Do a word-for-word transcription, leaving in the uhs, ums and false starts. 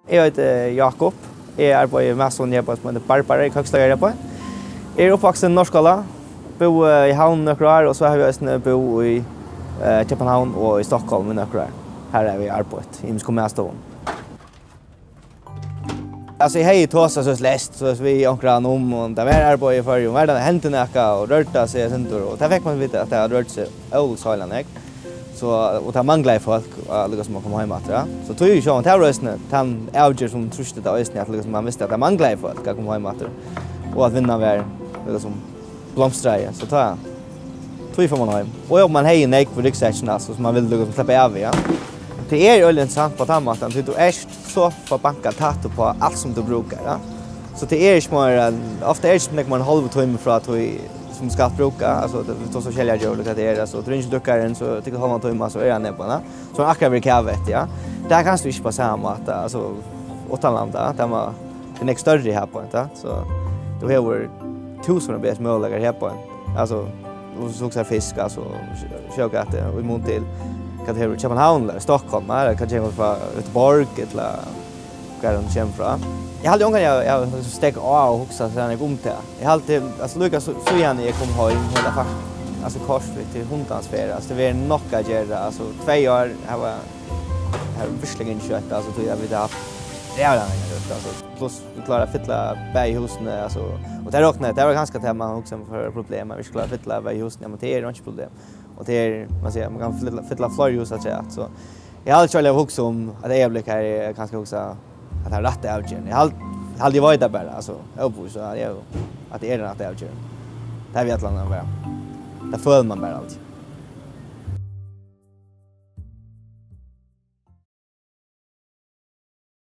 Eg eiti Jákup. Eg arbeiði í matstovuni í ein bygd sum eitur Barbara í Kókstakar í Reykjavík. Eg eri uppvaksin í Norðskála, búði í Havn nøkur ár, og so havi eg eisini búð í, eh, København og í Stockholm í nøkur ár. Har havi eg arbeitt í ymiskum matstovum. Altso, eg hevði tosað so leyst, so við onkran um, um tað var arbeiði í Føroyum, var tað, hendi nakað og rørdi seg eitt sindur, og tá fekk man vita, at tað hevði rørt seg ólukksáliga nógv. So, og tað manglaði fólk, og líkasum at koma heim aftur, ja. So tí er sjálvandi, tað var eisini tann avgerð, sum trýsti tað eisini, at líkasum man visti, at tað manglaði fólk at koma heim aftur, og at vinnan var, líkasum, blomstraði, so tá, tí fór man heim. Og ja, man hevði nógv í ryggsekkinum, altso, sum man vildi líkasum sleppa av við, ja. Tað er øgiliga interessant á tann mátan, tí tú ert so forbankað tætt uppá alt, sum tú brúkar, ja. So tað er ikki meir enn, ofta er ikki meir enn ein hálvur tími frá tí, sum tú skalt brúka, altso, tað, tú tosar um skeljadjór, og hvat tað er, altso, tú ringir til dukkaran, so tekur hálvan tíma, so er hann har, ja. So er hann akkurát verið kavað eftir, ja. Tað kanst tú ikki á sama máta, altso, uttanlands, ja. Tað má, tað er nógv størri her, ja. So tú hevur túsund og eitt møguleikar her, ja. Altso, og so hugsar fisk, altso, sj-, sjógæti, og í mun til, hvat tað hevur í København, ella Stockholm, ella hvat tað kemur frá Göteborg, ella hvar hann kemur frá. Eg haldi ongantíð, eg havi, eg havi stikið á og hugsað so nógv um tað. Eg haldi, altso, líka so, síðan eg kom heim, hevur tað fakt-, altso, koyrt við til hundans ferð. Altso, tað er nokk at gera. Altso, tvey ár hava, hava virkiliga gingið skjótt, altso, tí at vit hava havt ræðuliga nógv at gjørt, altso. Pluss, vit klára at fylla bæði húsini, altso. Og tað roknaði, tað var kanska tað, man hugsaði um, fyri problem, at vit ikki klára at fylla bæði húsini, men tað er einki problem. Og tað er, man sigur, man kann fylla, fylla fleiri hús afturat, so eg havi ikki hugsað um at eygnablikkið her, eg kanska hugsa at tað er rætta avgerðin. Eg haldi, eg haldi, eg veit tað bara, altso, óbvíst, so at eg, at tað er rætta avgerðin. Tað er við allan at vera. Tað følir man bara altíð.